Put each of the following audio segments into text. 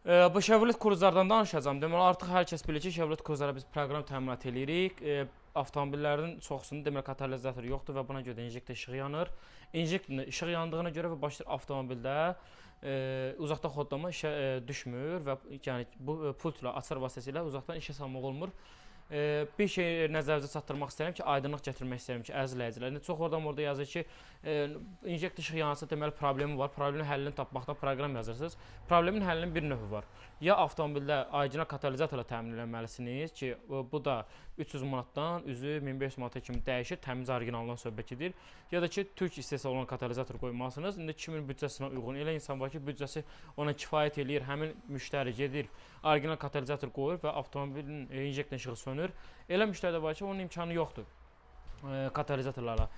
Bu Chevrolet Cruze-lardan danışacağam. Deməli artıq hər kəs bilir ki, Chevrolet Cruze-lara biz proqram təminat eləyirik. Avtomobillərin çoxusunda deməli katalizator yoxdur və buna görə də injektor işığı yanır. İnjektorun işıq yandığına görə və başlayır avtomobildə uzaqdan xodlama işə düşmür və yəni bu pultla, açar vasitəsilə uzaqdan işə salmaq olmur. Bir şey nəzərinizə çatdırmaq istəyirəm ki, aydınlıq gətirmək istəyirəm ki, əziz izləyicilər. İndi çox oradan orada yazır ki, injektor işığı yansa deməli problemi var. Problemin həllini tapmaqdan proqram yazırsınız. Problemin həllinin bir növü var. Ya avtomobildə orijinal katalizatorla təmin etməlisiniz ki, bu da 300 manatdan üzü 1500 manata kimi dəyişir. Təmiz orijinalından söhbət gedir. Ya da ki, türk istehsal olan katalizator qoymalısınız. İndi kimin büdcəsinə uyğun, elə insan var ki, büdcəsi ona kifayət eləyir. Həmin müştəri gedir, orijinal katalizator qoyur və avtomobilin injektor işığı sönür. Elə müştəri də var ki, onun imkanı yoxdur katalizatorlarla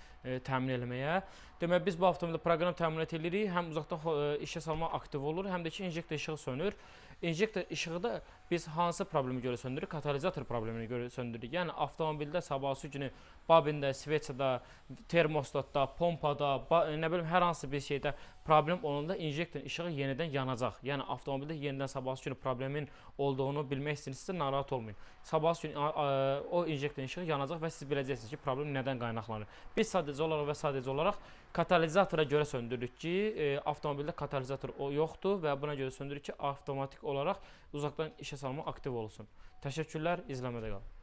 təmin eləməyə. Deməli biz bu avtomobildə proqram təminat eləyirik. Həm uzaqdan işə salma aktiv olur, həm də ki injektor işığı sönür. İnjektor işığı da biz hansı problemi görə söndürürük? Katalizator problemini görə söndürürük. Yəni avtomobildə sabahsı günü babində, sveçada, termostatda, pompada, nə bilim hər hansı bir şeydə problem olanda injektor işığı yenidən yanacaq. Yəni avtomobildə yenidən sabahsı günü problemin olduğunu bilmək istəyirsinizsə narahat olmayın. Sabahsı gün o injektor işığı yanacaq və siz biləcəksiniz ki, problem nədən qaynaqlanır. Biz sadəcə olaraq və sadəcə olaraq katalizatora görə söndürürük ki, avtomobildə katalizator o yoxdur və buna görə söndürürük ki, avtomatik olaraq uzaqdan işə salma aktiv olsun. Təşəkkürlər, izləmədə qalın.